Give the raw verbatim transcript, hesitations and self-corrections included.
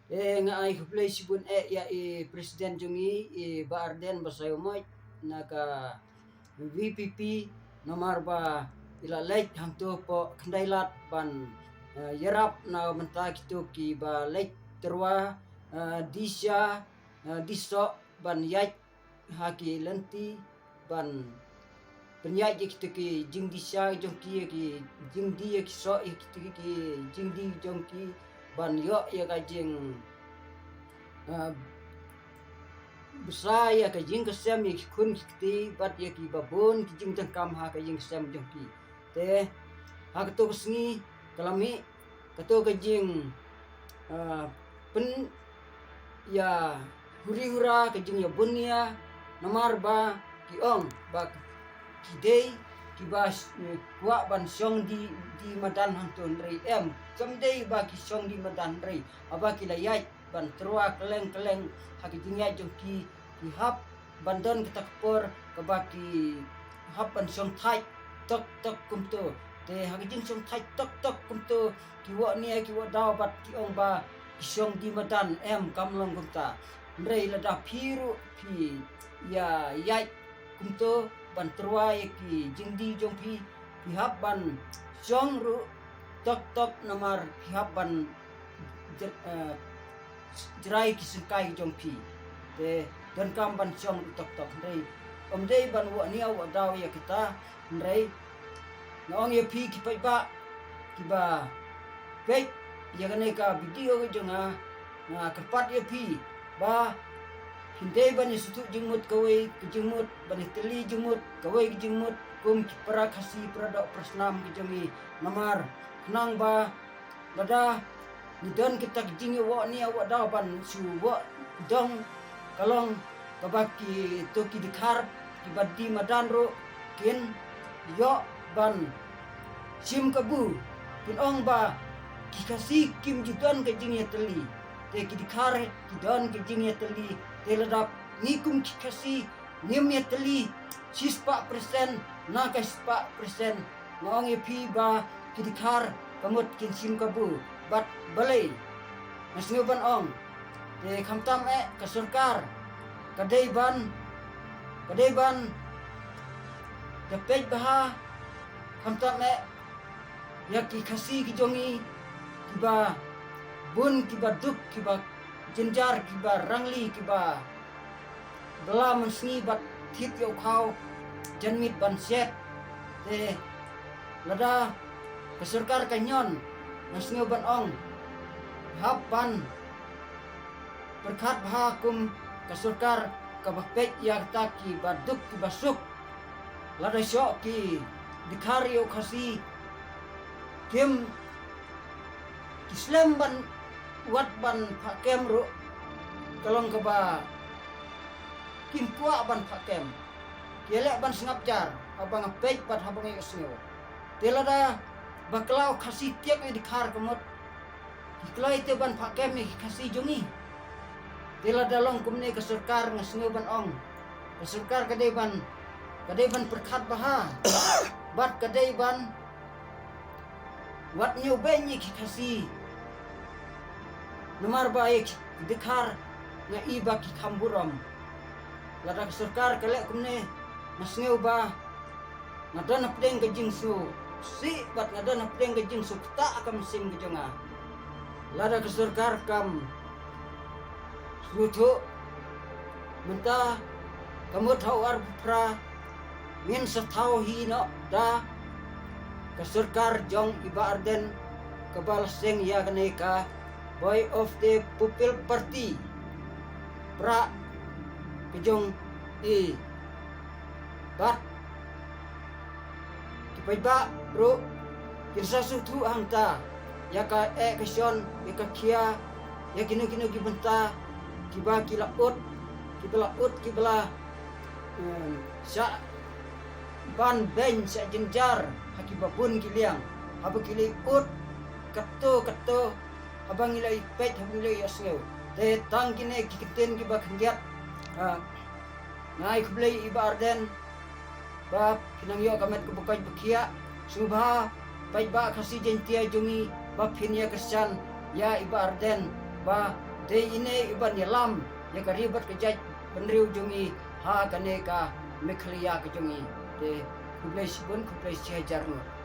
Eh, nga ai khublei shibun eh ïa i president jong ngi, i Bah Ardent Basaiawmoit na ka V P P, namar ba i la leit hangto hapoh Khyndailad ban, eh, ïarap na bynta kito kiba leit tyrwa, eh, disha, eh, disoh ban ïaid ha ki lynti ban pynïaid ïa kito ki jingdisha jong ki, ïa ki jingdie ïa ki soh, ïa kito ki jingdie jong ki, ban ïoh ïa ka jing, ah, bsa ïa ka jingkyrshem ïa ki khun ki kti bad ïa kiba bun ki jingdonkam ha ka jingkyrshem jong ki. Te ha kato ka sngi ka la mih kato ka jing, ah, pyn ïa huri hura, ka jingïabun ïa, namar ba ki ong ba ki dei kiba s-, kwah ban shong die, die madan hangto, hynrei em, kam dei ba ki shong die madan, hynrei haba ki la ïaid ban tyrwa kylleng kylleng ha ka jingïaid jong ki, ki hap ban don kata ka por kaba ki hap ban shong thait tok tok kumto. Te ha ka jingshong thait tok tok kumto, ki wah nia, ki wah daw bad ki ong ba ki shong die madan, em, kam long kumta. Hynrei lada phi ruh phi ïa ïaid kumto ban tyrwa ïa ki jingdie jong phi, phi hap ban shong ruh tok tok, namar phi hap ban jer-, eh, jrai ki syngkai jong phi. Te donkam ban shong ruh tok tok, hynrei ym dei ban wah nia wah daw ïa kita, hynrei nga ong ïa phi ki paidbah kiba peit ïa kane ka video ka jong nga, nga kyrpad ïa phi ba phin dei ban ïa sngewthuh jingmut kawei ka jingmut, ban ïa tylli jingmut kawei ka jingmut kum ki para Khasi, para doh para snam ka jong ngi, namar khnang ba lada ngi don kita ka jingïa wah nia wah daw ban shu wah dong, ka long kaba kito ki dkhar kiba die madan ruh kin ïoh ban shim kabu, kin ong ba ki Khasi kim ju don ka jingïatylli. Te ki dkhar ki don ka jingïatylli. Te lada ngi kum ki Khasi ngim ïatylli shispah persen na ka shispah persen, nga ong ïa phi ba ki dkhar ka mut kin shim kabu. Bad balei nga sngew ban ong? Te khamtam eh ka sorkar ka dei ban, ka dei ban da peit bha, khamtam eh ïa ki Khasi ki jong ngi kiba bun, kiba duk, kiba jynjar, kiba rangli, kiba bylla mynsngi bad thied ïa u khaw janmiet ban shet. Te lada ka sorkar ka ñion, nga sngew ban ong hap ban pyrkhat bha kum ka sorkar kaba peit ïa kita kiba duk kiba suk. Lada shoh ki dkhar ïa u Khasi kim, ki slem ban wad ban phah kem ruh, ka long kaba kim kwah ban phah kem. Ki leh ban sngap jar haba nga peit bad haba nga ïohsngew. Te lada bakla u Khasi tiak ïa dkhar ka mut, ki kloi te ban phah kem ïa ki Khasi jong ngi. Te lada long kumne ka sorkar, nga sngew ban ong ka sorkar ka dei ban, ka dei ban pyrkhat bha bad ka dei ban wad ñiewbeiñ ïa ki Khasi. Namar ba ïa ki dkhar nga i ba ki kham burom. Lada ka sorkar ka leh kumne, nga sngew ba nga don hapdeng ka jingsngewsih bad nga don hapdeng ka jingsngewkta ha ka mynsiem ka jong nga. Lada ka sorkar kam sngewthuh mynta ka mut ha u arphew phra, ngin sa thaw hi noh da ka sorkar jong i Bah Ardent kaba la seng ïa kane ka Voice of the People Party. Pra ka jong i bad ki paidbah ruh kin sa sngewthuh hangta ïa ka eh ka shon, ïa ka khia, ïa kino kino ki bynta kiba ki la ud, kiba la ud, kiba la, em, shah ban beiñ, shah jynjar ha kiba bun ki liang haba ki la ud katto katto, haba ngi la ïa peit, haba ngi la ïohsngew. Te tang kine ki ktien kiba khyndiat, ah, nga ai khublei i Bah Ardent ba phin nang ïoh ka met kaba koit ba khiah. Sngewbha paidbah Khasi Jaiñtia jong ngi ba phin ïa kyrshan ïa i Bah Ardent ba Te ine i ban ïalam ïa ka ri bad ka jaitbynriew jong ngi ha kane ka Meghalaya ka jong ngi. Te khublei shibun, khublei shihajar nguh.